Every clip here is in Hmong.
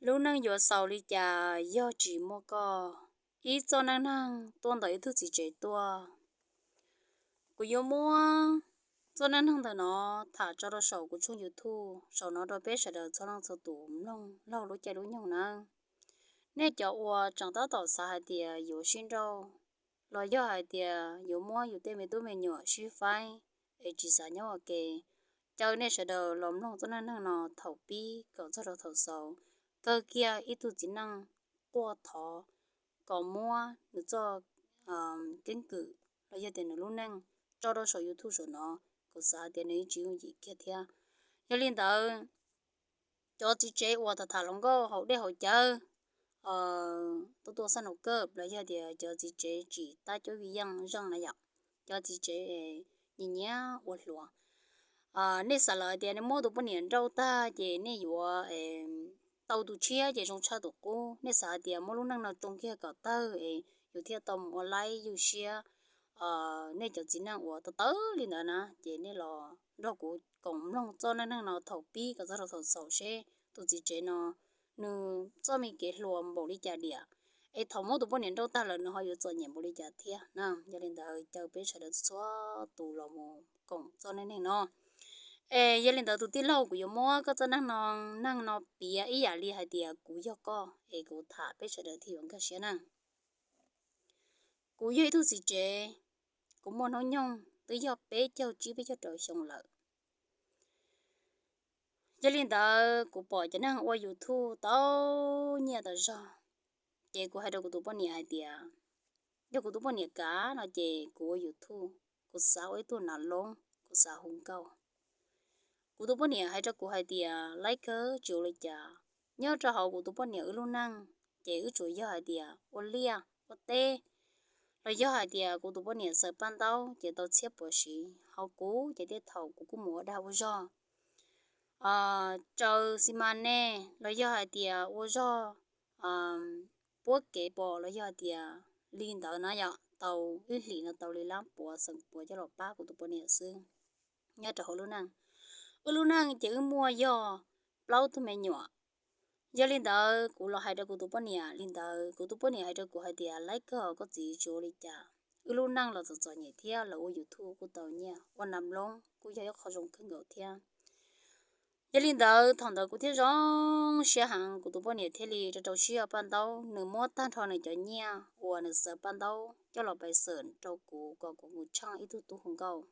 Lub neej yuav xaus li cas yog tsis muaj koj? Ib txoj neej neeg tuaj ntawm ib tug txiv tsev tuaj. Kuv yuav muab txoj neej neeg ntawm no tham tso rau saum kuv tshooj YouTube saum no rau peb sawv daws txhua leej txhua tus mloog laug lub caij lub nyoog nawb. Nej cov uas tseem tab tom xav hais tias yuav sib nrauj, los yog hais tias yuav muab yus tej me tub me nyuam sib faib es tsis xav nyob ua ke, caw nej sawv daws los mloog txoj neej neeg no thaum pib kom txog rau thaum xaus. Kawg kiag ib tug txiv neej quaj thov kom muab nws txoj keeb kwm los yog tias nws lub neej tso rau saum YouTube saum no, kuv xav hais tias nws yeej tsis yooj yim kiag thiab. Yog li ntawd, cov txiv tsev uas tham tham hluas nkauj haus dej haus cawv, tuaj tuaj xab nus kawj los yog tias cov txiv tsev tsis tab cuab vij yeej zeej na yom, cov txiv tsev nyiam nyiam ua hluas, nej xav lawm hais tias nej muab tus poj niam nrauj tag ces nej yuav tau tus tshiab ces zoo tshaj tus qub. Nej xav hais tias muab lub neej no tsoo kiag kom tawg es yus thiaj tau mus ua laib ywj siab. Nej cov txiv neej uas tau tawv li ntawd na ces nej los nrog kuv koom mloog txoj neej neeg no thaum pib kom txog rau thaum xaus seb tus txiv tsev no nws txoj me kev hluas npaum li cas diam, es thaum muab tus poj niam nrauj tag lawm nws ho yuav txom nyem npaum li cas thiab na. Yog li ntawd caw peb sawv daws txhua tus los mus koom txoj neej neeg no. Es yog li ntawd tus tij laug, kuv yuav muab koj txoj neej no, neeg no piav ib yam li hais tias kuv yog koj es kuv tham peb sawv daws thiaj yuav nkag siab na. Kuv yog ib tug txiv tsev, kuv muaj hnub nyoog twb yog peb caug tsib peb caug rau xyoo lawm. Yog li ntawd kuv pom cov neeg ua YouTube tau nyiaj tas zog, ces kuv hais rau kuv tus poj niam hais tias, yog kuv tus poj niam kav no ces kuv ua YouTube, kuv xav ua ib tug nav loob, kuv xav hu nkauj. Kuv tus poj niam hais rau kuv hais tias, laib kawg tsis ua li cas, nyob rau hauv kuv tus poj niam wb lub neej ces wb tsuas yog hais tias ua liaj ua teb, los yog hais tias kuv tus poj niam xaws paj ntaub ces tau txhiab puav siv, ho kuv ces tej thaum kuv kuj mus ua dag ua zog, tsaws xi mas ne, los yog hais tias ua zog puab kev pom, los yog hais tias li ntawd na yom, tau ib hlis no tau li lab puav xeem puav coj los pab kuv tus poj niam xwb. Nyob rau hauv lub neej, wb lub neej ces wb muaj yog plaub tug me nyuam. Yog li ntawd kuv los hais rau kuv tus poj niam li ntawd, kuv tus poj niam hais rau kuv hais tias, laib kawg koj txiv, tsis ua li cas, wb lub neej los txom txom nyem thiab, los ua YouTube kuj tau nyiaj, ua nav loob kuj yog ib qho zoo kawg nkaus thiab. Yog li ntawd thaum ntawd kuv thiaj zoo siab heev, kuv tus poj niam thiaj li rau rau siab ua paj ntaub, nws muab tag nrho nws cov nyiaj uas nws xaws paj ntaub coj los pais xawm rau kuv kom kuv mus tsheej ib tug tub hu nkauj.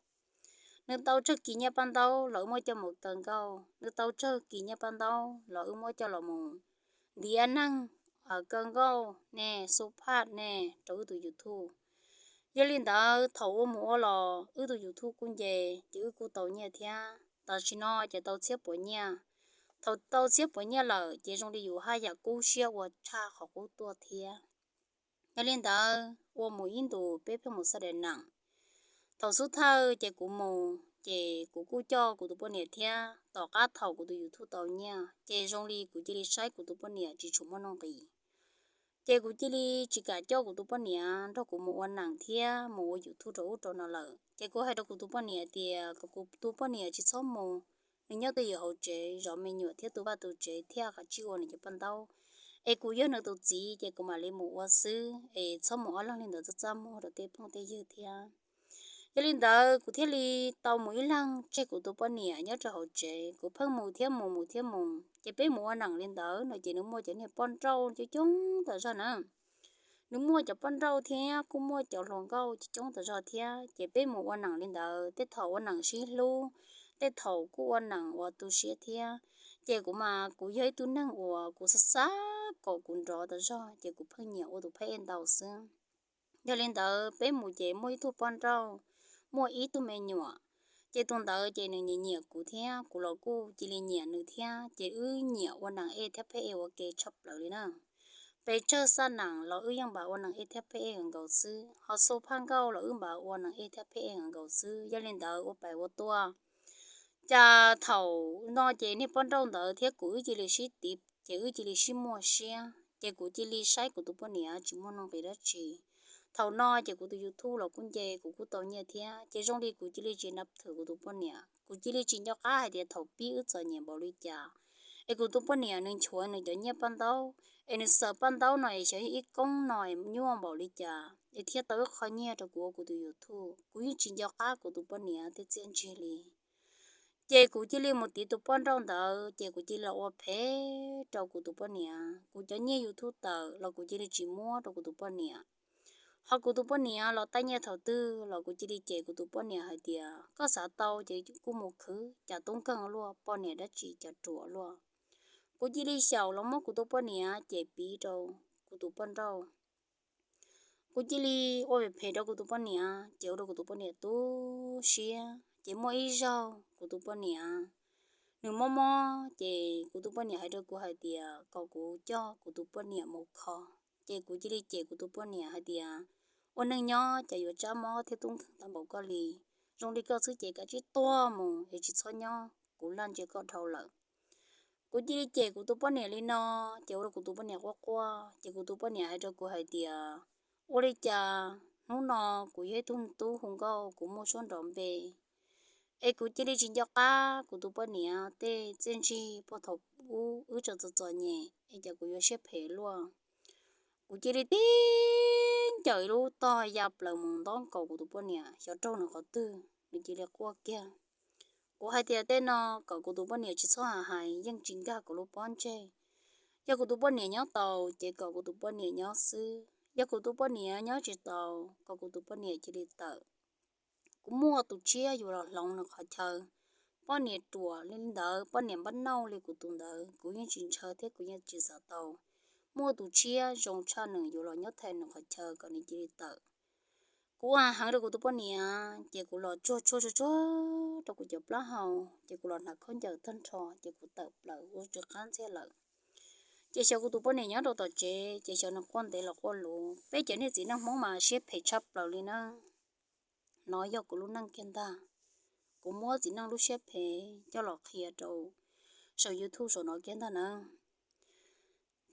Nws tau tsawg kis nyiaj paj ntaub los wb muab coj mus kaw nkauj, nws tau tsawg kis nyiaj paj ntaub los wb muab coj los mus ntiav neeg, kaw nkauj ne, xub phaj ne, rau wb tus YouTube. Yog li ntawd thaum ua mus ua los wb tus YouTube kuj nce, ces wb kuj tau nyiaj thiab. Tam sim no ces tau txhiab puav nyiaj. Thaum tau txhiab puav nyiaj lawm ces zoo li yus haj yam kub siab ua tshaj qhov qub tuaj thiab. Yog li ntawd ua mus ib ntus peb pheej mus xaj daim neem. Thaum xub thawj ces kuv mus ces kuv kuj coj kuv tus poj niam thiab. Tom qab thaum kuv tus YouTube tau nyiaj ces zoo li kuv cia li saib kuv tus poj niam tsis tshua muaj nuj nqis, ces kuv cia li tsis kam coj kuv tus poj niam nrog kuv mus ua neem thiab mus ua YouTube rau ub rau no lawm. Ces kuv hais rau kuv tus poj niam tias kom kuv tus poj niam tsis txhob mus, nws nyob twj ywm hauv tsev zov me nyuam thiab tu vaj tu tsev thiab kav tsij ua nws cov paj ntaub, es kuv yog nws tus txiv ces kuv mam li mus ua xwb, es txhob mus ob leeg li ntawd txaj txaj muag rau tej phooj tej ywg thiab. Yog li ntawd kuv thiaj li tau mus ib leeg tseg kuv tus poj niam nyob rau hauv tsev, kuv pheej mus thiab mus, mus thiab mus, ces peb mus ua neem li ntawd no ces nws muaj cov niag poj nrauj coob coob tas zog na. Nws muaj cov poj nrauj thiab kuj muaj cov hluas nkauj coob coob tas zog thiab, ces peb mus ua neem li ntawd, tej thaum ua neem sib hlub, tej thaum kuj ua neem uas tu siab thiab. Ces kuv mas kuv yog ib tug neeg uas kuv xav xav kom kuv nrov tas zog, ces kuv pheej nyiam ua tus phab ej ntau xwb. Yog li ntawd peb mus ces muaj ib tug poj nrauj, muaj ib tug me nyuam, ces tus ntawd ces nws nyiam nyiam kuv thiab, kuv los kuj cia li nyiam nws thiab, ces wb nyiam ua neem ej thiab phab ej ua ke tshaj plaws li na. Pes tsawg xaj neem los wb yeej npaj ua neem ej thiab phab ej nkaus xwb, ho xu phaj nkauj los wb npaj ua neem ej thiab phab ej nkaus xwb. Yog li ntawd ua pais ua tuaj, cas thaum no ces niag poj nrauj ntawd thiab kuv wb cia li sib tiv, ces wb cia li sib muaj siab, ces kuv cia li saib kuv tus poj niam tsis muaj nuj nqis dab tsi. Thaum no ces kuv tus YouTube los kuj nce, kuv kuj tau nyiaj thiab, ces zoo li kuv cia li tsis nab thwm kuv tus poj niam, kuv cia li tsis nco qab hais tias thaum pib wb txom nyem npaum li cas, Es kuv tus poj niam nws nchuav nws cov nyiaj paj ntaub, es nws xaws paj ntaub no es xyov yog ib koob no es nyuaj npaum li cas es thiaj tau ib qho nyiaj rau kuv ua kuv tus YouTube. Kuv yeej tsis nco qab kuv tus poj niam tej txiaj ntsig li. Ces kuv cia li mus tiv tus poj nrauj ntawd, ces kuv cia li los ua phem rau kuv tus poj niam. Kuv cov nyiaj YouTube tawm los kuv cia li tsis muab rau kuv tus poj niam. Ho kuv tus poj niam los taij nyiaj thaum twg los kuv cia li cem kuv tus poj niam hais tias, koj xav tau ces kuj mus khwv, cas tub nkeeg luaj, poj niam dab tsi cas ruam luaj. Kuv cia li xyaum los muab kuv tus poj niam cem piv rau kuv tus poj nrauj. Kuv cia li ua phem phem rau kuv tus poj niam, ces ua rau kuv tus poj niam tu siab. Ces muaj ib zaug kuv tus poj niam nws mob mob, ces kuv tus poj niam hais rau kuv hais tias kom kuv coj kuv tus poj niam mus kho. Ces kuv cia li cem kuv tus poj niam hais tias, ua neej nyob cas yuav tsab mob thiab tub nkeeg tag npaum koj li. Zoo li koj xwb ces kav tsij tuag mus es tsis txhob nyob, kuv laj ntsia koj dhau lawm. Kuv cia li cem kuv tus poj niam li no, ces ua rau kuv tus poj niam quaj quaj. Ces kuv tus poj niam hais rau kuv hais tias, ua li cas hnub no kuv yog ib tug tub hu nkauj, kuv muaj suab nrov npe, es kuv cia li tsis nco qab kuv tus poj niam tej txiaj ntsig puag thaum ub wb tseem txom txom nyem es cas kuv yuav siab phem luaj. Kuv cia li tib ncaws ib lub tog ya plaws mus ntaus nkaus kuv tus poj niam xyov raug nws qhov twg, nws cia li quaj kiag. Kuv hais tias tej no kom kuv tus poj niam tsis txhob hais, yeej tsis nkag kuv lub pob ntseg. Yog kuv tus poj niam nyob tau ces kom kuv tus poj niam nyob xwb, yog kuv tus poj niam nyob tsis tau, kom kuv tus poj niam cia li tawm. Kuv muaj tus tshiab yuav los hloov nws qhov chaw. Poj niam ruam li ntawd, poj niam npab nauj li kuv tus ntawd, kuv yeej tsis ntshaw thiab kuv yeej tsis xav tau muaj tus tshiab zoo tshaj nws yuav los nyob thaiv nws qhov chaw, kom nws cia li tawm. Kuv ua heev rau kuv tus poj niam, ces kuv los tsuag tsuag tsuag tsuag rau kuv cov plaub hau, ces kuv los hnav khaub ncaws tag nrho, ces kuv tawm plaws ua rov qab ntxiag lawm. Ces xyov kuv tus poj niam nyob rau tom tsev, ces xyov nws quaj ntev los quaj luv. Peb cov niag txiv neej Hmoob mas siab phem tshaj plaws li na. No yog kuv lub neej kiag ntag. Kuv muab txiv neej lub siab phem coj los qhia rau saum YouTube saum no kiag ntag na.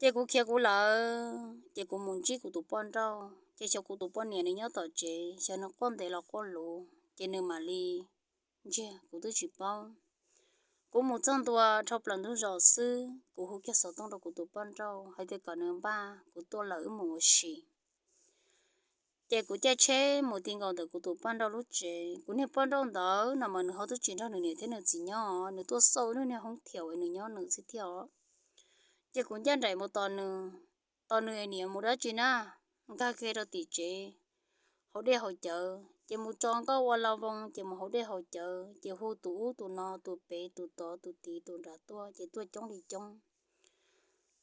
Ces kuv khiav kuv lawm, ces kuv mus ntsib kuv tus poj nrauj, ces xyov kuv tus poj niam nws nyob tom tsev, xyov nws quaj ntev los quaj luv, ces nws mam li ntsiag kuv twb tsis paub. Kuv mus txog ntua dhau plaws ntug zos xwb, kuv hu kiag xov tooj rau kuv tus poj nrauj hais tias kom nws npaj kuv tuaj lawm wb mus ua si. Ces kuv caij tsheb mus ti nkaus ntawm kuv tus poj nrauj lub tsev. Kuv niag poj nrauj ntawd no mas nws ho twb tsis nrog nws niam thiab nws txiv nyob, nws tuaj xauj ib lub niag hoob thiaum es nws nyob nws xwb thiab os. Ces kuv ncaj nraim mus tos nws, tos nws es niam mus dab tsi na, nkag kiag rau tim tsev, haus dej haus cawv, ces mus tso nkauj ua la voo, ces mus haus dej haus cawv, ces hu tus ub tus no, tus pem tus tod tus tid tus nrad tuaj, ces tuaj coob li coob.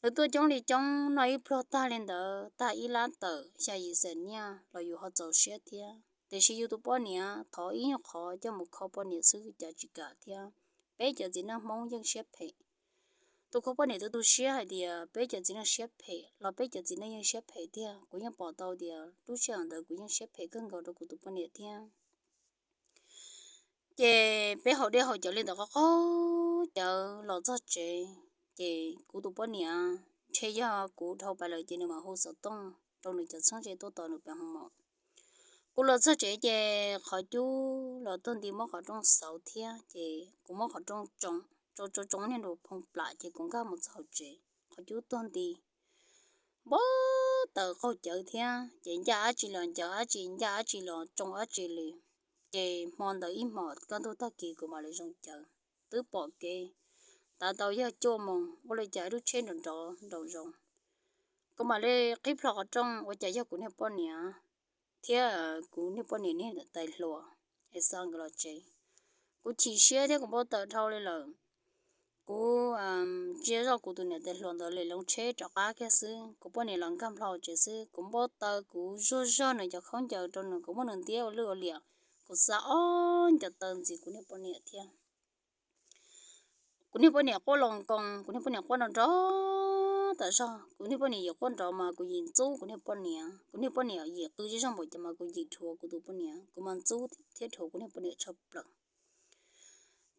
Lawv tuaj coob li coob, noj ib pluag tag li ntawd, tag ib lab tawm xya yim xees nyiaj los yus ho txaus siab thiab. Tiam sis yus tus poj niam thov ib nyuag qhov coj mus kho poj niam xwb cas tsis kam thiab. Peb cov txiv neej Hmoob yeej siab phem. Tus kho poj niam tus tu siab hais tias peb cov txiv neej siab phem los peb cov txiv neej yeej siab phem tiag. Kuv yeej pom tau tias lub sij hawm ntawd kuv yeej siab phem kawg nkaus rau kuv tus poj niam thiab. Ces peb haus dej haus cawv li ntawd qov qov cawv los txog tsev, ces kuv tus poj niam ntshe yog kuv dhau pais lawm ces nws mam hu xov tooj rau nws cov txheeb ze tuaj tos nws pem hoo maum. Kuv los txog tsev ces qhov cub los tuag nti muab qhov rooj xauv thiab, ces kuv muab qhov rooj tsoo tsoo tsoo niag nrus phoo plam ces kuv nkag mus txog hauv tsev, qhov cub tuag nti npau taws qaug cawv thiab, ces ncaj dab tsi los ncaj dab tsi, ncaj dab tsi los tsoo dab tsi li. Ces hmo ntawd ib hmos kaj ntug tag kis kuv mam li zoo cawv, twb pom kev, tav tau yog cuaj moos ua li cas ib lub tsheb nrov nrov nraum zoov. Kuv mam li qhib plho qhov rooj ua cas yog kuv niag poj niam thiab kuv niag poj niam niag tais hluas es xa nkawd los tsev. Kuv chim siab thiab kuv npau taws dhau li lawm. Kuv ntsia zoj kuv tus niam tais hluas ntawd li loo tsheb rov qab kiag xwb, kuv poj niam los nkag nplho tsev xwb, kuv npau taws kuv zuag zog nws cov khaub ncaws rau nws, kuv muab nws ntiab ua lwj ua liam, kuv xa ob ncaws taw ntxiv kuv niag poj niam thiab. Kuv niag poj niam quaj los nkoos, kuv niag poj niam quaj nrov nrov tas zog. Kuv niag poj niam yim quaj nrov mas kuv yim ntxub kuv niag poj niam, kuv niag poj niam yim qw zej zog npaum cas mas kuv yim dhuav kuv tus poj niam, kuv mas ntxub thiab dhuav kuv niag poj niam tshaj plaws.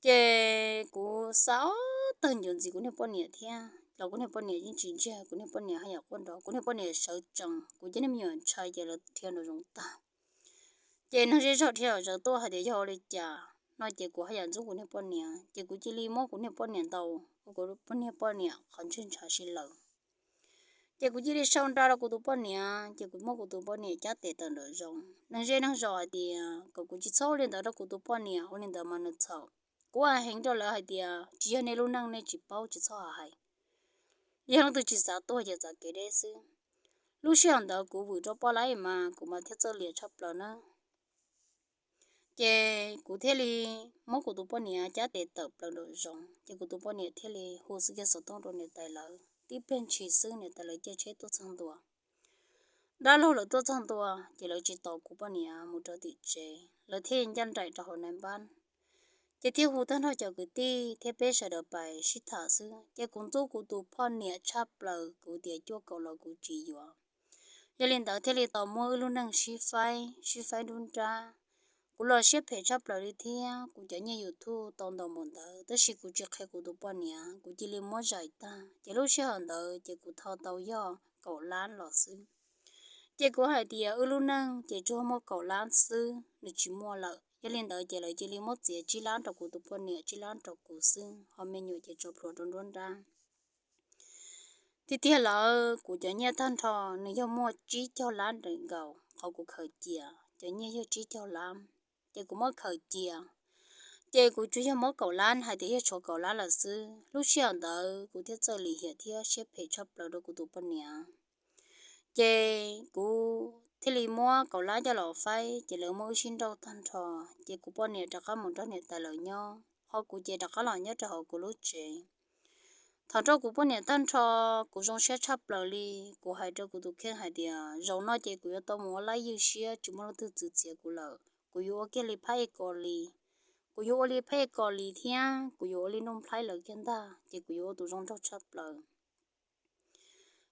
Ces kuv xa ob tawg ncuav ntxiv kuv niag poj niam thiab los kuv niag poj niam yeej tsis ntsiag, kuv niag poj niam haj yam quaj nrov, kuv niag poj niam sawv tsees, kuv cov niag me nyuam ntshai ces lawv dhia nraum zoov tag. Ces neeg zej zog dhia zom zaws tuaj hais tias yog ua li cas no ces kuv haj yam ntxub kuv niag poj niam, ces kuv cia li muab kuv niag poj niam ntaus ua kuv niag poj niam qhov ntswg ntshav si lawm. Ces kuv cia li sau nra rau kuv tus poj niam, ces kuv muab kuv tus poj niam cab tes tawm nraum zoov. Neeg zej neeg zos hais tias kom kuv tsis txhob ua li ntawd rau kuv tus poj niam, ua li ntawd mas nws txhaum. Kuv hais heev rau lawv hais tias tsis yog nej lub neej nej tsis paub tsis txhob hais. Yog leej twg tsis xav tuag ces txav kev deb xwb. Lub sij hawm ntawd kuv vwm rau poj laib mas kuv mas thiaj txawj liam tshaj plaws na. Ces kuv thiaj li muab kuv tus poj niam cab tes tawm plaws nraum zoov, ces kuv tus poj niam thiaj li hu xwb kiag xov tooj rau niam tais lawv. Tib pliag ntshis xwb niam tais lawv caij tsheb tuaj txog ntua. Dab laug lawv tuaj txog ntua ces lawv tsis tos kuv poj niam mus rau tim tsev, lawv thiaj ncaj nraim rau hauv nais npab. Ces thiaj hu tag nrho cov kwv tij thiab peb sawv daws pais sib tham xwb, ces kuv ntxub kuv tus poj niam tshaj plaws, kuv tias cuaj kaum los kuv tsis yuav. Yog li ntawd thiaj li tau muab wb lub neej sib faib sib faib nruab nrab. Kuv los siab phem tshaj plaws li thiab kuv cov nyiaj YouTube tau ntau npaum ntawd, tab sis kuv tsis qhia kuv tus poj niam, kuv cia li muab zais tag. Ces lub sij hawm ntawd ces kuv thau tau yog kaum lab los xwb. Ces kuv hais tias wb lub neej ces tsuas muaj kaum lab xwb, nws tsis muaj lawm. Yog li ntawd ces lawv cia li muab txiav tsib lab rau kuv tus poj niam, tsib lab rau kuv xwb, ho me nyuam ces tso plhuav rau nruab nrab. Tiag tiag lawm kuv cov nyiaj tag nrho nws yog muaj tsib caug lab nraim nkaus, qhov kuv khaws cia cov nyiaj yog tsib caug lab, ces kuv muab khaws cia. Ces kuv tsuas yog muab kaum lab, hais tias yog tshuav kaum lab lawm xwb. Lub sij hawm ntawd kuv thiaj txawj lim hiam thiab siab phem tshaj plaws rau kuv tus poj niam. Ces kuv thiaj li muab kaum lab coj los faib, ces lawv muab wb sib nrauj tag nrho, ces kuv poj niam rov qab mus nrog niam tais lawv nyob, ho kuv ces rov qab los nyob rau hauv kuv lub tsev. Thaum nrauj kuv poj niam tag nrho, kuv zoo siab tshaj plaws li. Kuv hais rau kuv tus kheej hais tias zaum no ces kuv yuav tau mus ua laib ywj siab, tsis muaj leej twg txwv txiav kuv lawm. Kuv yuav ua kiag li phab ej Kos Lis, kuv yuav ua li phab ej Kos Lis thiab kuv yuav ua li Nuj Nplhaib lawv kiag ntag, ces kuv yuav ua tus zoo nraug tshaj plaws.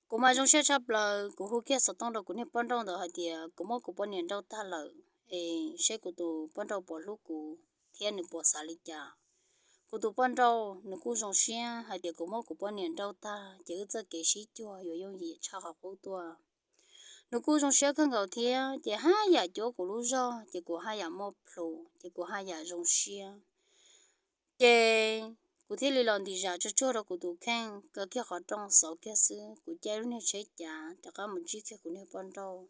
Kuv mas zoo siab tshaj plaws, kuv hu kiag xov tooj rau kuv niag poj nrauj ntawd hais tias kuv muab kuv poj niam nrauj tag lawm, es seb kuv tus poj nrauj puas hlub kuv thiab nws puas xav li cas. Kuv tus poj nrauj nws kuj zoo siab hais tias kuv muab kuv poj niam nrauj tag ces wb txoj kev sib cuag yuav yooj yim tshaj qhov qub tuaj. Nws kuj zoo siab kawg nkaus thiab, ces haj yam cuab kuv lub zog, ces kuv haj yam muaj plhus, ces kuv haj yam zoo siab. Ces kuv thiaj li los ntim zam tsuag tsuag rau kuv tus kheej, kaw kiag qhov rooj xauv kiag xwb, kuv caij lub niag tsheb cav rov qab mus ntsib kiag kuv niag poj nrauj.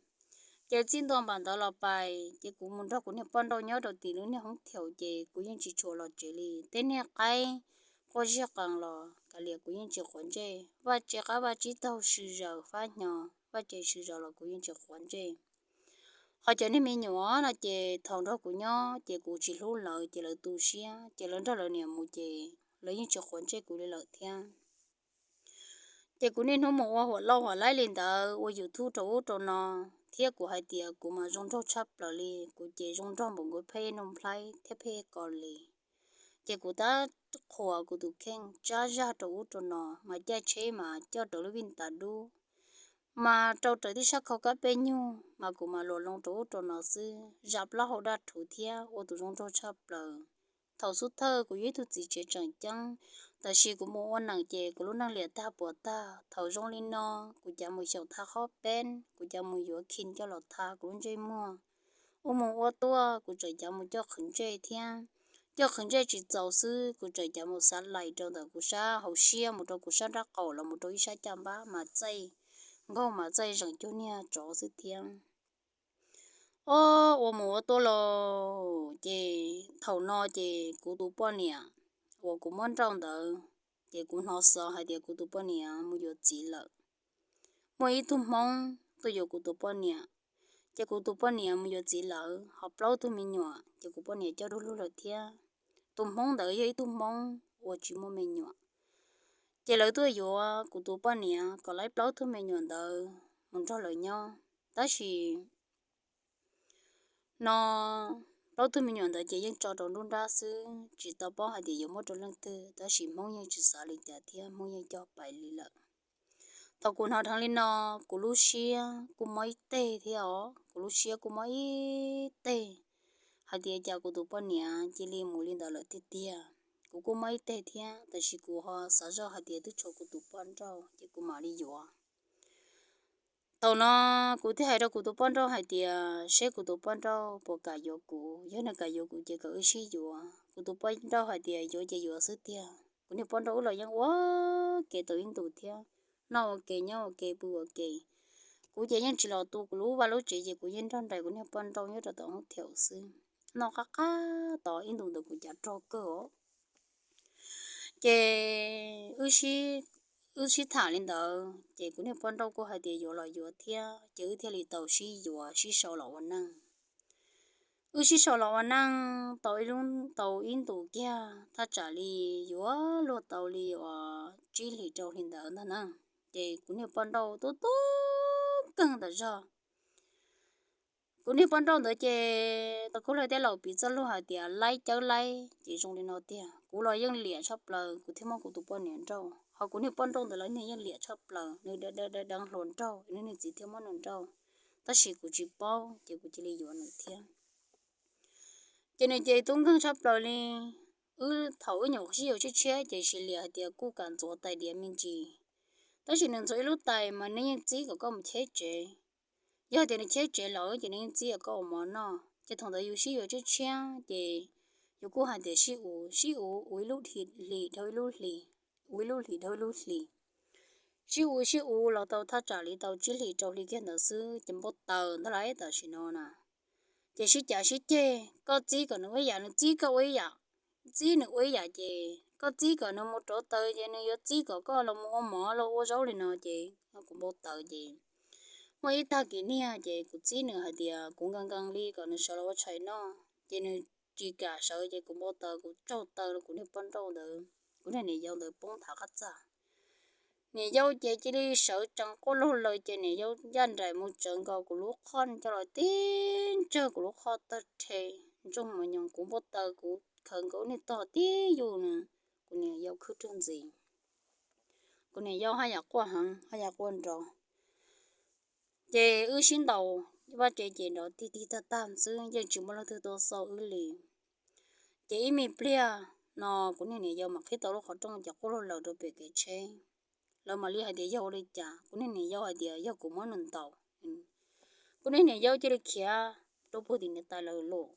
Ces txij ntua npaum ntawd los pais ces kuv mus nrog kuv niag poj nrauj nyob rau tim lub niag hoob thiaum, ces kuv yeej tsis tshua los tsev li. Tej niag qaib quaj ziag qees los kav liam kuv yeej tsis quav ntsej. Vaj tse qab vaj tsib taug sw zaws fab hnyo, vaj tse sw zaws los kuv yeej tsis quav ntsej. Ho cov niag me nyuam no ces thaum nrog kuv nyob ces kuv tsis hlub lawv ces lawv tu siab, ces lawv nrog lawv niam mus ces lawv yeej tsis quav ntsej kuv li lawm thiab. Ces kuv niaj hnub mus ua huam lauj huam laib li ntawd, ua YouTube rau ub rau no, thiab kuv hais tias kuv mas zoo nraug tshaj plaws li, kuv ces zoo nraug npaum nkaus phab ej Nuj Nplhaib thiab phab ej Kos Lis. Ces kuv tab qhuas kuv tus kheej tsab zag rau ub rau no, mas caij tsheb mas coj raws lub vij tas dub, mas rau raws tib sab khau kab pej nyug, mas kuv mas luas loo rau ub rau no xwb, zam plaub hau daj rhuv thiab ua tus zoo nraug tshaj plaws. Thaum xub thawj kuv yog ib tug txiv tsev tseem ceeb, tab sis kuv mus ua neem ces kuv lub neej liam tag puas tag. Thaum zoo li no, kuv cav mus xyaum tha qhob peeb, kuv cav mus yuav khin coj los tha kuv lub ntsej muag. Ua mus ua tuaj kuv tseem cav mus coj qhwv ntsej thiab. Coj qhwv ntsej tsis txaus xwb, kuv tseem cav mus xav lais rau ntawm kuv sab hauv siab mus rau kuv sab nrab qaum los mus rau ib sab caj npab mas txaij nkaug mas txaij zeem cuag niag tsov xwb thiab. Ob, ua mus ua tuaj los ces thaum no ces kuv tus poj niam uas kuv muab nrauj ntawd, ces kuv hnov xov hais tias kuv tus poj niam mus yuav txiv lawm. Muaj ib tug Hmoob tuaj yuav kuv tus poj niam, ces kuv tus poj niam mus yuav txiv lawm ho plaub tug me nyuam, ces kuv poj niam coj du lug lawm thiab. Tus Hmoob ntawd yog ib tug Hmoob uas tsis muaj me nyuam, ces lawv tuaj yuav kuv tus poj niam kom lawv plaub tug me nyuam ntawd mus nrog lawv nyob. Tab sis no plaub tug me nyuam ntawd ces yeej tso rau nruab nrab xwb, tsis tau paub hais tias yuav muab rau leej twg, tab sis Hmoob yeej tsis xav li cas thiab Hmoob yeej coj pais li lawm. Thaum kuv hnov dheev li no, kuv lub siab kuj mob ib teg thiab os, kuv lub siab kuj mob ib teg hais tias cas kuv tus poj niam cia li mus li ntawd lawm tiag tiag. Kuv kuj mob ib teg thiab, tab sis kuv ho xav zoj hais tias twb tshuav kuv tus poj nrauj ces kuv mam li yuav. Thaum no kuv thiaj hais rau kuv tus poj nrauj hais tias seb kuv tus poj nrauj puas kam yuav kuv, yog nws kam yuav kuv ces kom wb sib yuav. Kuv tus poj nrauj hais tias yuav ces yuav xwb tiag, Kuv niag poj nrauj wb los yeej ua ke tau ib ntus thiab, noj ua ke nyob ua ke pw ua ke. Kuv ces yeej tsis los tu kuv lub vaj lub tsev ces kuv yeej nrog nraim kuv niag poj nrauj nyob rau tom hoob theem xwb, noj qab qab tod ib ntus ntawd kuv cav rog kawg os. Ces wb sib tham li ntawd ces kuv niag poj nrauj kuj hais tias yuav los yuav thiab ces wb thiaj li tau sib yuav sib sau los ua neej. Wb sib sau los ua neej tau ib lub, tau ib ntus kiag thaj tsam li yuav luag tau li uas tsib hlis rau hli ntawd ntag na. Ces kuv niag poj nrauj tub tub keeg tas zog. Kuv niag poj nrauj ntawd ces tau kuj laij teb laus piv txoj lus hais tias laib cawb laib ces zoo li no tiag. Kuv los yeej liam tshaj plaws kuv thiaj muab kuv tus poj niam nrauj, ho kuv niag poj nrauj ntawd los nws yeej liam tshaj plaws, nws deev hluas nraug nws niag txiv thiaj muab nws nrauj, tab sis kuv tsis paub ces kuv cia li yuav nws thiab. Ces nws ces tub nkeeg tshaj plaws li. Wb thaum wb nyuam qhuav sib yuav tshiab tshiab ces sis liam hais tias kuj kam ntxuav tais diav me ntsis, tab sis nws ntxuav ib lub tais mas nws yeej txib kom koj mus cheb tsev. Yog tias nws cheb tsev lawm ces nws yeej txib kom koj ua mov noj. Ces thaum ntawd yus sib yuav tshiab tshiab ces yus kuj hais tias sib uv sib uv uv ib lub hlis dhau ib lub hlis, uv ib lub hlis dhau ib lub hlis, sib uv sib uv los tau thaj tsam li tau tsib hlis rau hli kiag ntawd xwb ces npau taws ntag lauj tam sim no na. Ces sib cav sib ceg, koj txib kom nws ua ib yam nws txib koj ua ib yam, txib nws ua ib yam ces koj txib kom nws mus rauv taws ces nws yuav txib kom koj los mus ua mov los ua zaub li no ces kuv npau taws ces muaj ib tag kis niag ces kuv txib nws hais tias kuv nkees nkees li kom nws sawv los ua tshais noj ces nws tsis kam sawv ces kuv npau taws kuv tsaug taw rau kuv niag poj nrauj ntawd, kuv niag niam yau ntawd poob nthav qab txaj. Niam yau ces cia li sawv tsees quaj laug laws ces niam yau ncaj nraim mus tsawv nkaus kuv lub qhov coj los tib ntsawg kuv lub qhov tawg rhe, ntsoog mos nyoos kuv npau taws kuv khaws nkaus niag tog tib yus na, kuv niam yau khwb rwg ntxiv. Kuv niam yau haj yam quaj heev haj yam quaj nrov. Ces wb sib ntaus vaj tsev ces nrov tig tig tag tag xwb yeej tsis muaj leej twg tuaj xauj wb li. Ces ib me pliag no kuv niag niam yau mam qhib tau lub qhov rooj ces quaj laug laws rau pem kev tsheb. Lawv mam li hais tias yog ua li cas, kuv niag niam yau hais tias yog kuv muab nws ntaus. Kuv niag niam yau cia li khiav rau puag tim niam tais lawv lawm.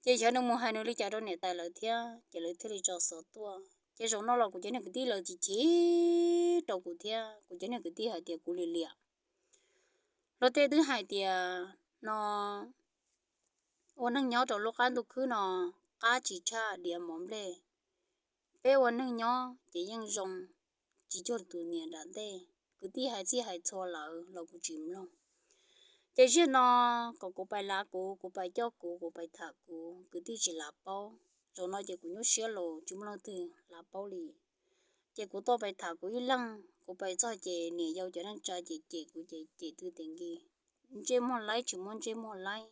Ces xyov nws mus hais nws li cas rau niam tais lawv thiab ces lawv thiaj li tso xov tuaj. Ces zaum no los kuv cov niag kwv tij lawv chim chim rau kuv thiab, kuv cov niag kwv tij hais tias kuv liam liam. Luag tej twb hais tias no ua neeg nyob rau lub qab ntuj khwb no qab tsis tshaj diav mov nplej. Peb ua neeg nyob ces yeej zoo, tsis cuag tus niam nram ntej. Kwv tij hais txij hais txhua lawm los kuv tsis mloog. Ces zaum no kom kuv pais lav kuv, kuv pais coj kuv, kuv pais tham kuv, kwv tij tsis lav paub. Zaum no ces kuv nyuaj siab los tsis muaj leej twg lav paub li. Ces kuv tuaj pais tham kuv ib leeg, kuv pais txog ces niam yau cov neej tsa ces cem kuv ces cem twj tes nkig, ntsej muag laib tsis muaj ntsej muag laib.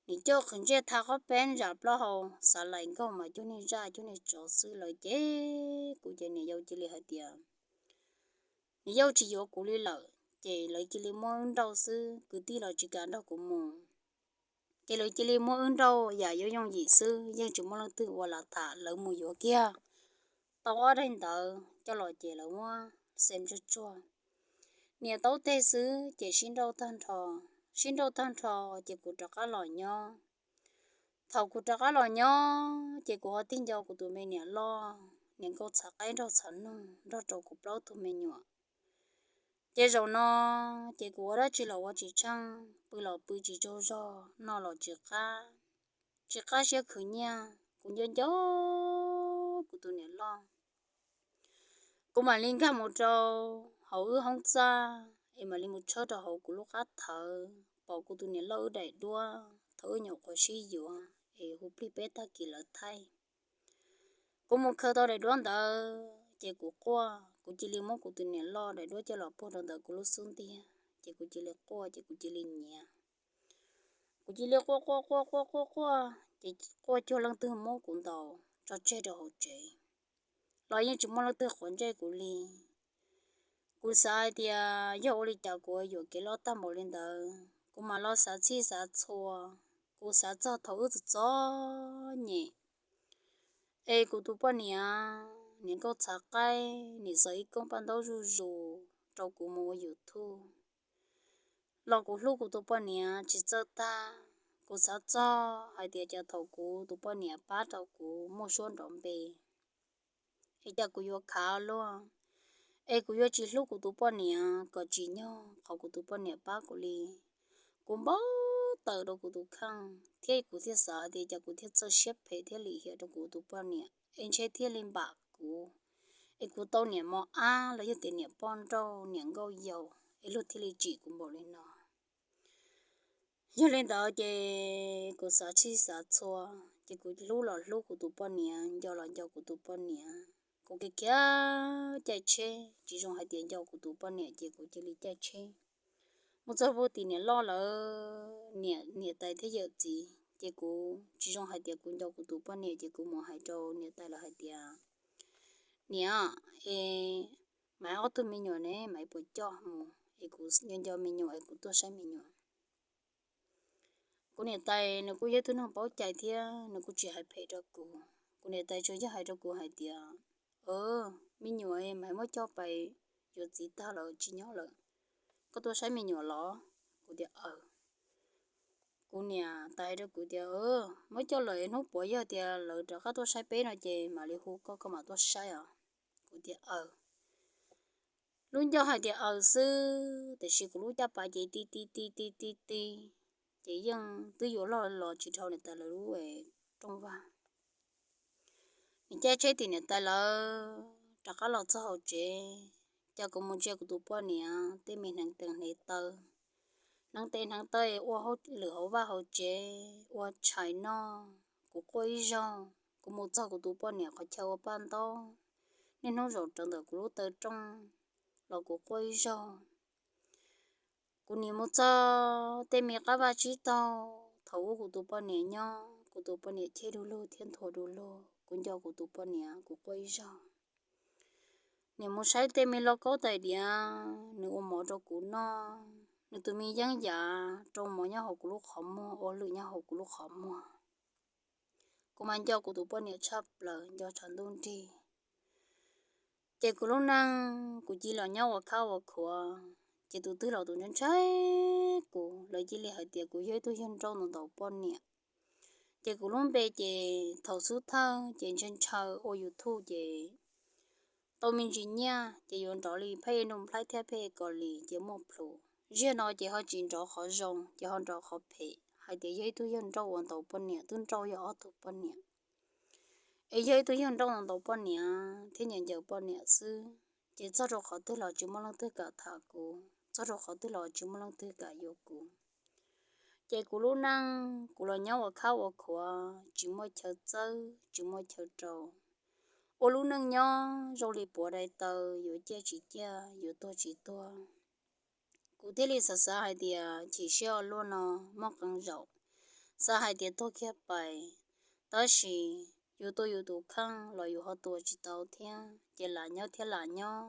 Nim coj qhwv ntsej tha qob peb zam plaub hau, xav laim nkaug mas cuag niag zaj cuag niag tsov xwb lawv ces kuv ces niam yau cia li hais tias niam yau tsis yuav kuv li lawm ces lawv cia li muab wb nrauj xwb, kwv tij los tsis kam nrog kuv mus. Ces lawv cia li muab wb nrauj yam yooj yooj yim xwb, yeej tsis muaj leej twg ua lam tham, lawv mus yuav kiag tau ob daim ntawv coj los ces lawv muab xem tsuag tsuag, nias taub teg xwb ces sib nrauj tag nrho. Sib nrauj tag nrho ces kuv rov qab los nyob. Thaum kuv rov qab los nyob ces kuv ho tig nco kuv tus me niam loj, niam nkauj txhav qaib nraug txhav noog nrog rau kuv plaub tug me nyuam. Ces zaum no ces kuv ua dab tsi los ua tsis tsheej, pw los pw tsis tsaug zog, noj los tsis qab, tsis qab siab khwv nyiaj, kuv nco nco kuv tus niam loj. Kuv mam li nkag mus rau hauv wb hoob txaj es mam li mus tshawb rau hauv kuv lub qab thawv, pom kuv tus niam loj wb daim duab thaum wb nyuam qhuav sib yuav es hu plig peb tag kis lawv thaij. Kuv mus khaws tau daim duab ntawd ces kuv quaj, kuv cia li muab kuv tus niam loj daim duab coj los puag rau ntawm kuv lub xub ntiag ces kuv cia li quaj ces kuv cia li nyiav. Kuv cia li quaj quaj quaj quaj quaj quaj ces quaj cuag leej twg muab kuv ntaus tso tseg rau hauv tsev. Los yeej tsis muaj leej twg quav ntsej kuv li. Kuv xav hais tias yog ua li cas kuv yuam kev loj tag npaum li ntawd, kuv mam los xav txhij xav txhua, kuv xav txog thaum wb txom txom nyem es kuv tus poj niam, niam nkauj txhav qaib, nim xaws ib koob paj ntaub zuj zus rau kuv mus ua YouTube. Los kuv hlub kuv tus poj niam tsis txawj tag, kuv xav txog hais tias cas thaum kuv tus poj niam pab rau kuv muaj suab nrov npe, es cas kuv yuav khav luaj, es kuv yuav tsis hlub kuv tus poj niam kom tsim nyog qhov kuv tus poj niam pab kuv li. Kuv npau taws rau kuv tus kheej thiab kuv thiaj xav hais tias cas kuv thiaj txawj siab phem thiab lim hiam rau kuv tus poj niam es ntshe thiaj li npam kuv, es kuv tau niam mos ab los yog tias niam poj nrauj niam nkauj yaus es luag thiaj li tsim kuv npaum li no. Yog li ntawd ces kuv xav tsis xav txhua, ces kuv hlub los hlub kuv tus poj niam, nco los nco kuv tus poj niam. Kuv khiav khiav caij tsheb, tsis zoo hais tias nco kuv tus poj niam ces kuv cia li caij tsheb mus txog pem tim niam loj lawv niam, niam tais thiab yawm txiv, ces kuv tsis zoo hais tias kuv nco kuv tus poj niam ces kuv mus hais rau niam tais lawv hais tias, niam, es Maiv ob tug me nyuam ne, Maiv puas coj mus es kuv nco nco me nyuam es kuv tuaj saib me nyuam. Kuv niam tais nws kuj yog ib tug neeg paub cai thiab nws kuj tsis hais phem rau kuv. Kuv niam tais tsuas yog hais rau kuv hais tias, me nyuam Maiv muab coj pais yuav txiv tag lawm tsis nyob lawm, koj tuaj saib me nyuam los? Kuv tias aws. Kuv niam tais hais rau kuv tias, muab coj lawm hnub puav yog tias lawv rov qab tuaj saib peb no ces mam li hu koj, koj mam tuaj saib os. Kuv tias aws. Lub ncauj hais tias aws xwb, tiam sis kuv lub caj pas ces ti ti ti ti ti ti, ces yeej twb yuav loj los tsis dhau niam tais lawv lub rooj vag. Nws caij tsheb tim niam tais lawv rov qab los txog hauv tsev, ces kuv mus ntsia kuv tus poj niam tej me hneev tes hneev taw, hneev tes hneev taw ua lwm hauv vaj hauv tsev ua tshais noj, kuv quaj ib zaug. Kuv mus txog kuv tus poj niam qhov chaw ua paj ntaub, niaj hnub zaum rawv ntawm kuv lub taw rooj los kuv quaj ib zaug. Kuv nim mus txog tej me qab vaj tsib taug thaum ub kuv tus poj niam nyob, kuv tus poj niam cheb du lug thiab nthua du lug, kuv nco kuv tus poj niam kuv quaj ib zaug. Nim mus saib tej me lauj kaub tais diav nws ua mov rau kuv noj, nws tus me yeeb yam rau mov nyob hauv kuv lub qhov muag, ua lwm nyob hauv kuv lub qhov muag. Kuv mas nco kuv tus poj niam tshaj plaws, nco tshav ntuj nrig. Ces kuv lub neej kuv cia li los nyob ua khab ua khuav, ces tus twg los tus ntshai ntshai kuv, lawv cia li hais tias kuv yog ib tug yawg nrauj ntau ntaus poj niam. Ces kuv lub npe ces thaum xub thawj ces ntshaw ntshaw ua YouTube ces tau me ntsis nyiaj ces yuav nrov li phab ej Nuj Nplhaib thiab phab ej Kaus Lim ces muaj plhus. Ziag no ces ho tsis nrov qhov zoo ces ho nrov qhov phem hais tias yog ib tug yawg nrauj ua ntaus poj niam, twb nrauj yog ob tug poj niam, es yog ib tug yawg nrauj ua ntaus poj niam thiab nyiam ncaws poj niam xwb. Ces txog rau qhov twg los tsis muaj leej twg kam tham kuv, txog rau qhov twg los tsis muaj leej twg kam yuav kuv. Ces kuv lub neej kuv los nyob ua khab ua khuav, tsis muaj chaw txawb tsis muaj chaw rau, ua lub neej nyob zoo li puav dai taw, yuav ciaj tsis ciaj, yuav tuag tsis tuag. Kuv thiaj li xav xav hais tias chim siab ua luaj no muaj qee zaum, xav hais tias tuag kiag pais, tab sis yus tua yus tus kheej los yus ho tua tsis tau thiab, ces lam nyob thiab lam nyob.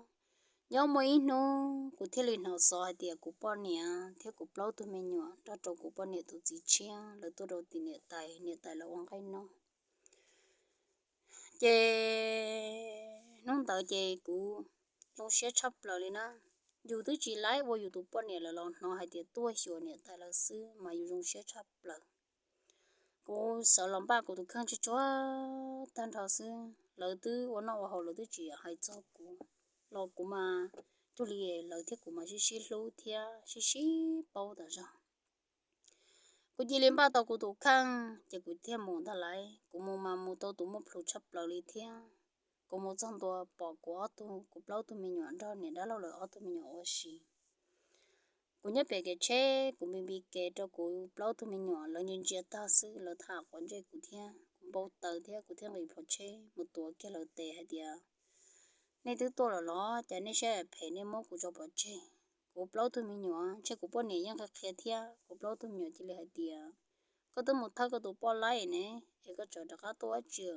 Nyob muaj ib hnub kuv thiaj li hnov xov hais tias kuv poj niam thiab kuv plaub tug me nyuam nrog rau kuv poj niam tus txiv tshiab lawv tuaj rau tim niam tais, niam tais lawv ua nqaij noj. Ces hnub ntawd ces kuv zoo siab tshaj plaws li na. Yus twb tsis laib ua yus tus poj niam lawm los hnov hais tias tuaj xyuas niam tais lawv xwb mas yus zoo siab tshaj plaws. Kuv sawv los npaj kuv tus kheej tsuag tsuag tag nrho xwb, lawv twb ua noj ua haus lawv twb tsis hais txog kuv, los kuv mas cuag li lawv thiab kuv mas sib sib hlub thiab sib sib paub tas zog. Kuv cia li npaj tau kuv tus kheej ces kuv thiaj mus ntag lauj. Kuv mus mas mus tau tus muaj plhus tshaj plaws li thiab. Kuv mus txog ntua pom kuv ob tug, kuv plaub tug me nyuam nrog niam dab laug lawv ob tug me nyuam ua si. Kuv nyob pem kev tsheb, kuv npi npi kev rau kuv plaub tug me nyuam, lawv ntsia ntsia tag xwb lawv tham quav ntsej kuv thiab. Kuv npau taws thiab kuv thiaj nqis plhuav tsheb mus tuav kiag lawv tes hais tias, nej twb tuaj lawm los cas nej siab phem nej muab kuv tso pov tseg? Kuv plaub tug me nyuam, ntshe kuv poj niam yeej qhia qhia thiab. Kuv plaub tug me nyuam cia li hais tias, koj twb mus thawb koj tus poj laib ne, es koj tseem rov qab tuaj ua dab tsi?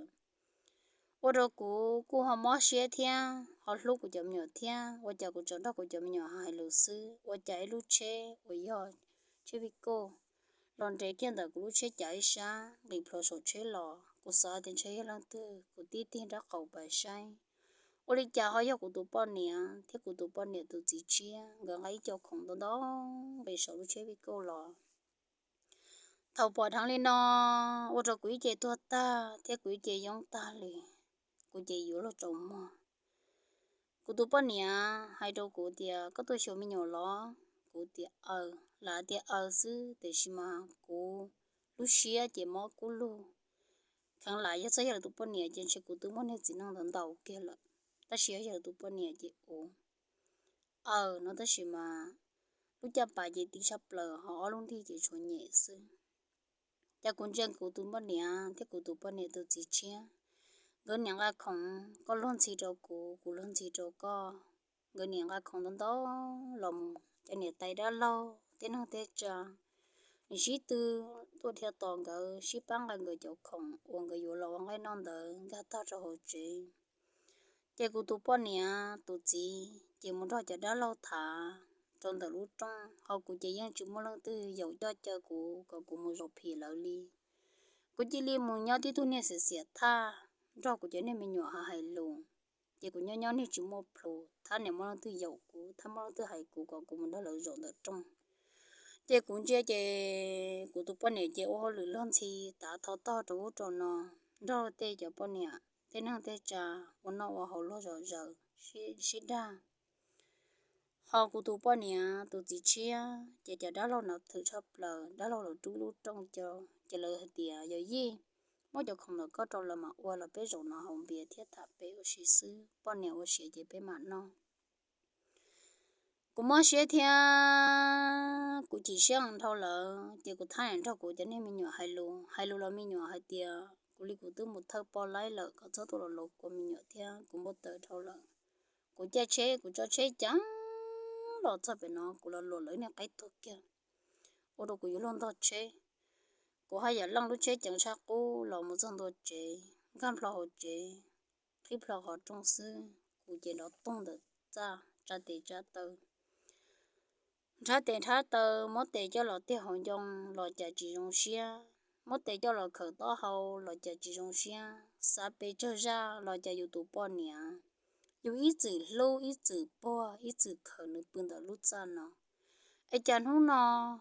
Ua rau kuv kuj ho mob siab thiab ho hlub kuv cov me nyuam thiab, ua cas kuv tseem nrog kuv cov me nyuam hais lus xwb, ua cas ib lub tsheb uas yog tsheb vij kauj los nres kiag ntawm kuv lub tsheb cav ib sab nqis plhuav saum tsheb los. Kuv xav tias ntshe yog leej twg, kuv tib tig nraub qaum pais saib, ua li cas ho yog kuv tus poj niam thiab kuv tus poj niam tus txiv tshiab nkawd nqa ib co khoom ntau ntau nqis saum lub tsheb vij kauj los. Thaum pom dheev li no, ua rau kuv ib ce tuag tag thiab kuv ib ce yoob tag li. kuv ces yuav luag tsaus muag. Kuv tus poj niam hais rau kuv tias, koj tuaj xyuas me nyuam los? Kuv tias aws, lam tias aws xwb tiam sis mas kuv lub siab ces mob kub lug. Kheev lam yog txog yog lawv tus poj niam ces ntshe kuv twb muaj niag txiv neej ntawd ntaus kiag lawm, tab sis yog yog lawv tus poj niam ces ua aws no tab sis mas lub caj pas ces tiv tshaj plaws ho ob lub nrig ces tshuav nyem xwb. Ces kuv ntsia kuv tus poj niam thiab kuv tus poj niam tus txiv tshiab, nkawd niam nqa khoom, koj luag ntxhi rau kuv, kuv luag ntxhi rau koj. Nkawd niam nqa khoom ntau ntau los mus, cov niam tais dab laug tej neeg tej tsa, nws sib tw tuaj dhia tos nkawd, sib pab nqa nkawd cov khoom uas nkawd yuav los ua nqaij noj ntawd nkag tag rau hauv tsev. Ces kuv tus poj niam tus txiv ces mus nrog cov dab laug tham rau ntawm lub rooj, ho kuv ces yeej tsis muaj leej twg yaum coj caw kuv kom kuv mus zaum phim lawv li. Kuv cia li mus nyob tib tug niag xiam xiam thaj nrog kuv cov niag me nyuam hais lus. Ces kuv nyob nyob niag tsis muaj plhus, thab niam muaj leej twg yaum kuv, thab muaj leej twg hais kuv kom kuv mus nrog lawv zaum ntawm rooj. Ces kuv ntsia ces kuv tus poj niam ces ua hauj lwm luag ntxhi tav thov tog rau ub rau no, nrog tej cov poj niam tej neeg tej tsa ua noj ua haus luag zom zaws sib dag. Ho kuv tus poj niam tus txiv tshiab ces cov dab laug no thwm tshaj plaws, dab laug los rub lub rooj cau, ces lawv hais tias, yawm yij, muab cov khoom ntawm koj rau lawv mam ua los peb zaum no haus npias thiab tham pem ua si xwb, poj niam ua siav ces peb mam noj. Kuv mob siab thiab kuv chim siab dhau lawm ces kuv thab niam nrog kuv cov niag me nyuam hais lus, hais lus los me nyuam hais tias kuv li kuv twb mus thawj poj laib lawm, kom txhob tuaj los laus kua me nyuam thiab, kuv npau taws dhau lawm. Kuv caij tsheb, kuv tso tsheb ceev los txog pem no, kuv los luam lawv niag qaib tuag kiag, ua rau kuv yuav luag ntog tsheb. Kuv haj yam leej lub tsheb ceev tshaj qub los mus txog ntua tsev, nkag nplho hauv tsev, qhib plho qhov rooj xwb, kuv ces nrov toog ntawm txaj, tsa tes tsa taw, nrhab tes nrhab taw, muab tes coj los tiag hauv ncoo los cas tsis zoo siab, muab tes coj los khawm taub hau los cas tsis zoo siab, xav pes tsawg zaj los cas yus tus poj niam, yus ib txwm hlub ib txwm puag ib txwm khawm nws pw ntawm lub txaj no, es cas hnub no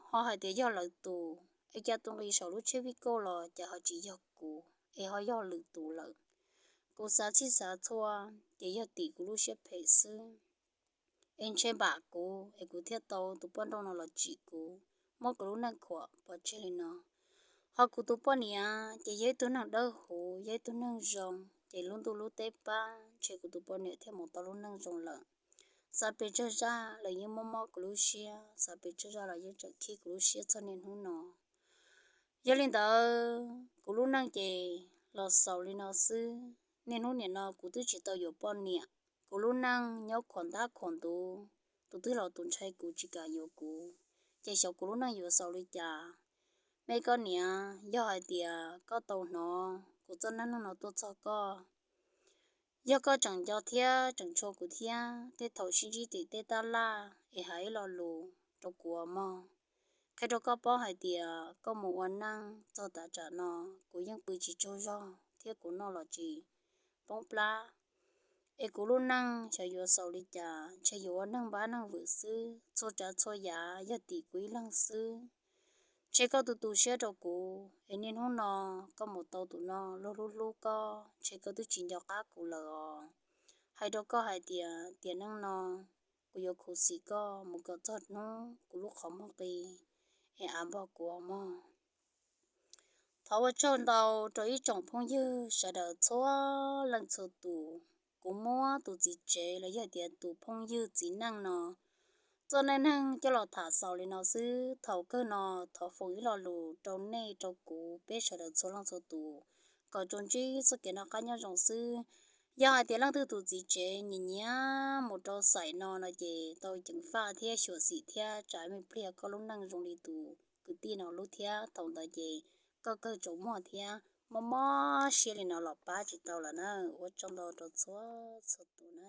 ho hais tias yog lawv tus, es cas tus nqis saum lub tsheb vij kauj los cas ho tsis yog kuv es ho yog lwm tus lawm. Kuv xav txhij xav txhua ces yog tim kuv lub siab phem xwb, es ntshe npam kuv es kuv thiaj tau tus poj nrauj no los tsim kuv, muab kuv lub neej khuam pov tseg li no. Ho kuv tus poj niam ces yog ib tug neeg dawb huv, yog ib tug neeg zoo, ces lub ntuj lub teb pab ntshe kuv tus poj niam thiaj mus tau lub neej zoo lawm. Xav pes tsawg zaj los yeej mob mob kuv lub siab, xav pes tsawg zaj los yeej tseem khib kuv lub siab txog niaj hnub no. Yog li ntawd kuv lub neej ces los xaus li no xwb. Niaj hnub nim no kuv twb tsis tau yuav poj niam, kuv lub neej nyob khuam ntab khuam ntuv, tus twg los tus ntshai kuv tsis kam yuav kuv, ces xyov kuv lub neej yuav xaus li cas. Me koj niam, yog hais tias koj tau hnov kuv txoj neej neeg no tuaj txog koj, yog koj tseem nco thiab tseem tshua kuv thiab, tej thaum sib ntsib tim tej tab laj es hais ib lo lus rau kuv mog. Qhia rau koj paub hais tias koj mus ua neej txog tav tsam no, kuv yeej pw tsis tsaug zog thiab kuv noj los tsis poob plab. Es kuv lub neej xyov yuav xaus li cas, ntshe yuav ua neeg npab neeg vwm xwb, txhua tsav txhua yam yog tim kuv ib leeg xwb. Ntshe koj tu tu siab rau kuv es niaj hnub no koj mus tau tus no luag hlub hlub koj, ntshe koj twb tsis nco qab kuv lawm os. Hais rau koj hais tias tiam neej no kuv yuav khuv xim koj mus kom txog hnub kuv lub qhov muag qi es av npog kuv mog. Thov ua tsaug ntau rau ib tsoom phooj ywg sawv daws txhua leej txhua tus. Kuv muab tus txiv tsev los yog tias tus phooj ywg txiv neej no txoj neej neeg coj los tham xaus li no xwb. Thaum kawg no thov foom ib lo lus rau nej rau kuv peb sawv daws txhua leej txhua tus kom tsuas ntsib txoj kev noj qab nyob zoo xwb. Yog hais tias leej twg tus txiv tsev nyiam nyiam mus rau xaim no no ces tau ceev faj thiab xyuam xim thiab tsam me pliag koj lub neej zoo li tus kwv tij no lub thiab thaum ntawd ces koj kawg tsaus muag thiab mob mob siab li no los pab tsis tau lawm na. Ua tsaug ntau rau txhua txhua tus na.